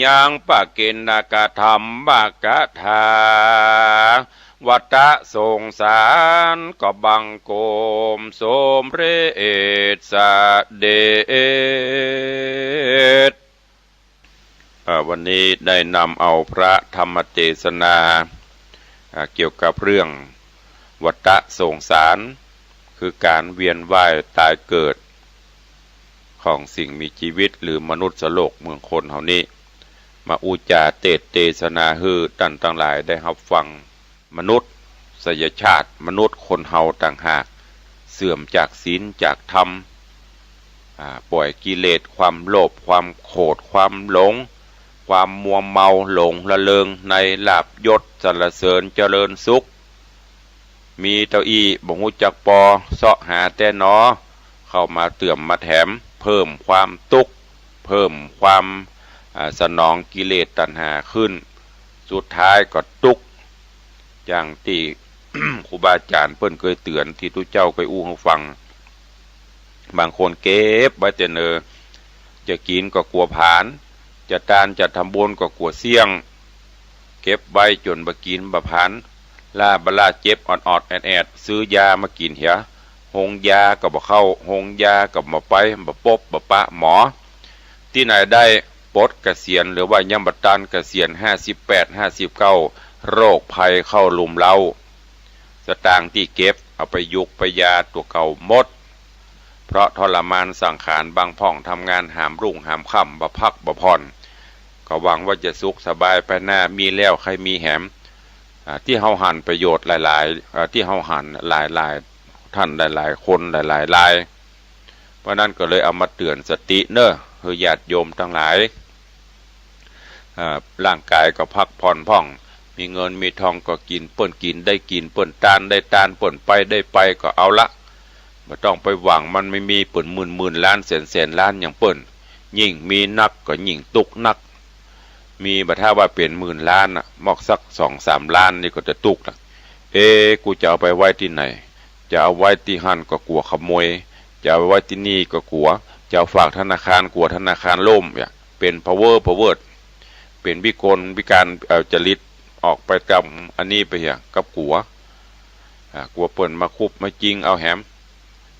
ยังปะกิณกธรรมกถา วัตตะสงสารก็บังคมสมเร็จเสด็จ เอ่อ วันนี้ได้นำเอาพระธรรมเตสนา อ่า เกี่ยวกับเรื่องวัตตะสงสาร คือก๋านเวียนว่ายต๋ายเกิด ของสิ่งมีจีวิตหรือมนุษย์โลกเมืองคนเฮานี้ มาอู้จ๋าเตสน์เตสนาหื้อต้านตังหลายได้ฮับฟัง มนุษย์สยชาติ มนุษย์คนเฮาต่างหาก เสื่อมจากศีลจากธรรม อ่า ป่อยกิเลส ความโลภ ความโขด ความหลง ความมัวเมาหลงระเริงในลาภยศสรรเสริญเจริญสุข มีเต้าอี้บ่ฮู้จักปอ เซาะหาแต๊หนอ เข้ามาเติมมาแถม เพิ่มความตุ๊กข์ เพิ่มความ อ่า สนองกิเลสตัณหาขึ้น สุดท้ายก็ตุ๊กข์ อย่างตี้ ครูบาอาจ๋ารย์เปิ้นเกยเตื๋อน ตี้ตุ๊เจ้าเกยอู้หื้อฟัง บางคนเก็บไว้แต่เนิน จะกิ๋นก็กั๋วผลาญ จะตานจะทำบุญก็กั๋วเสี้ยง เก็บไว้จ๋นบ่กิ๋นบ่ผลาญ ล้าบ่ล้าเจ็บออดๆแอดๆ ซื้อยามากิ๋นเหีย โฮงยาก็บ่เข้า โฮงยาก็บ่ไป บ่ปบบ่ปะหมอ ตี้ไหนได้ ปลดเกษียณ หรือว่ายังบ่ตานเกษียณ ห้าสิบแปด ห้าสิบเก้า โรคภัยเข้ารุมเร้า สตางค์ตี้เก็บเอาไปยุกไปยาตั๋วเก่าหมด เพราะทรมานสังขาร บางพ่องทำงานหามรุ่งหามค่ำ บ่พักบ่ผ่อน ก็หวังว่าจะสุขสบายไปหน้า มีแล้วใค่มีแหม อ่า ตี้เฮาหันประโยชน์หลายๆ อ่า ตี้เฮาหันหลายๆ ต้านหลายๆ คนหลายๆ ราย เพราะนั้นก็เลยเอามาเตื๋อนสติเน่อ หื้อญาติโยมตังหลาย อ่า ร่างก๋ายก็พักผ่อนพ่อง มีเงินมีทองก็กิ๋น เปิ้นกิ๋นได้กิ๋น เปิ้นตานได้ตาน เปิ้นไปได้ไปก็เอาละ บ่ต้องไปหวังมันมีๆ เปิ้นหมื่นๆ ล้าน แสนๆ ล้านอย่างเปิ้น ยิ่งมีนักก็ยิ่งตุ๊กข์นัก มีบ่ถ้าว่าเป๋นหมื่นล้านน่ะ มอกสักสองสามล้านนี่ก็จะตุ๊กข์ละ เอ๊ะ กูจะเอาไปไว้ตี้ไหน จะเอาไว้ตี้หั้นก็กั๋วขโมย จะเอาไว้ตี้นี่ก็กั๋ว จะเอาฝากธนาคารกั๋วธนาคารล่ม เนี่ย เป๋นพะเวอพะเวิด เป๋นวิกลวิการ เอ่อ จริต ออกไปต๋ามอันนี้ไปเหีย กับกั๋ว อ่า กั๋วเปิ้นมาคุบมาจิงเอาแหม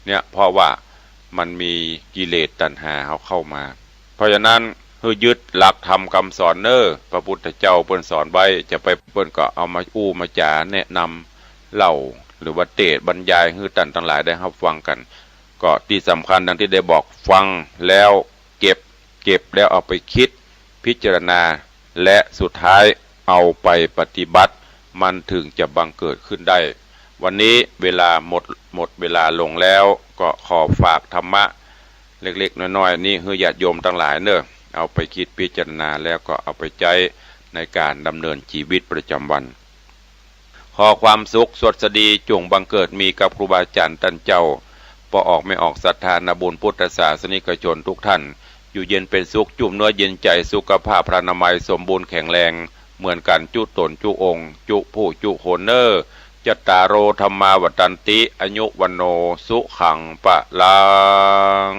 เนี่ย เพราะว่ามันมีกิเลสตัณหาเฮาเข้ามา เพราะฉะนั้น หื้อยึดหลักธรรมกำสอนเน่อ พระพุทธเจ้าเปิ้นสอนไว้ จะไปเปิ้นก็เอามาอู้มาจ๋าแนะนำเล่า หรือว่าเตสน์บรรยายหื้อต้านตังหลายได้ฮับฟังกั๋น ก็ตี้สำคัญดังตี้ได้บอก ฟังแล้วเก็บ เก็บแล้วเอาไปกึ๊ดพิจารณา และสุดท้ายเอาไปปฏิบัติ มันเถิงจะบังเกิดขึ้นได้ วันนี้เวลาหมด หมดเวลาลงแล้ว ก็ขอฝากธรรมะเล็กๆ น้อยๆ นี้หื้อญาติโยมตังหลายเน่อ เอาไปกึ๊ดพิจารณาแล้วก็เอาไปใจ๊ในก๋านดำเนินจีวิตประจ๋ำวัน ขอความสุขสวัสดีจุ่งบังเกิดมีกับครูบาอาจ๋ารย์ต้านเจ้า ป้อออกแม่ออกศรัทธานาบุญพุทธศาสนิกชนทุกท่าน อยู่เย็นเป๋นสุข จุ่มเนื้อเย็นใจ๋ สุขภาพพรรณนามัยสมบูรณ์แข็งแรงเหมือนกั๋นจุ๊ต๋นจุ๊องค์ จุ๊ผู้จุ๊คนเน่อ จัตตาโร ธัมมา วัฑฒันติ อายุ วัณโณ สุขัง พลัง